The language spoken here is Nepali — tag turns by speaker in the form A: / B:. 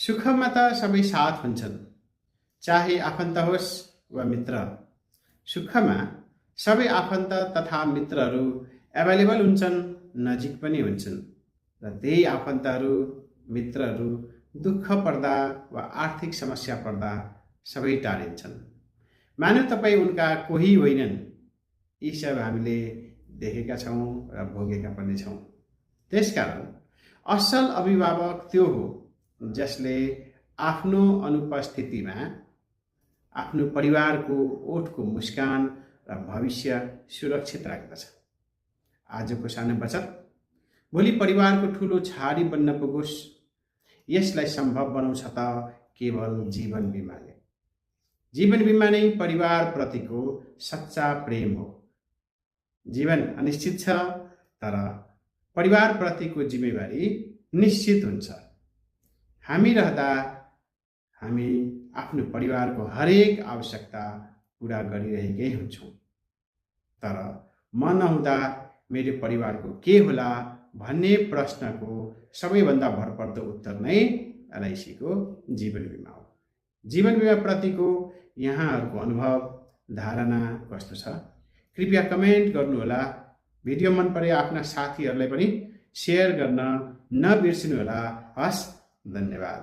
A: सुखमा त सबै साथ हुन्छन्, चाहे आफन्त होस् वा मित्र। सुखमा सबै आफन्त तथा मित्रहरू एभाइलेबल हुन्छन्, नजिक पनि हुन्छन्। र त्यही आफन्तहरू, मित्रहरू दुःख पर्दा वा आर्थिक समस्या पर्दा सबै टाढिन्छन्। मानव तपाईँ उनका कोही होइनन्। यी सब हामीले देखेका छौँ र भोगेका पनि छौँ। त्यसकारण असल अभिभावक त्यो हो जसले आफ्नो अनुपस्थितिमा आफ्नो परिवारको ओठको मुस्कान र भविष्य सुरक्षित राख्दछ। आजको सानो बचत भोलि परिवारको ठुलो छाडी बन्न पुगोस्, यसलाई सम्भव बनाउँछ त केवल जीवन बिमाले। जीवन बिमा नै परिवारप्रतिको सच्चा प्रेम हो। जीवन अनिश्चित छ, तर परिवारप्रतिको जिम्मेवारी निश्चित हुन्छ। हामी रहँदा हामी आफ्नो परिवारको हरेक आवश्यकता पूरा गरिरहेकै हुन्छौँ, तर म नहुँदा मेरो परिवारको के होला भन्ने प्रश्नको सबैभन्दा भरपर्दो उत्तर नै एलआइसीको जीवन बिमा हो। जीवन बिमा प्रतिको यहाँहरूको अनुभव, धारणा कस्तो छ? कृपया कमेन्ट गर्नुहोला। भिडियो मन परे आफ्ना साथीहरूलाई पनि सेयर गर्न नबिर्सिनुहोला। हस्, धन्यवाद।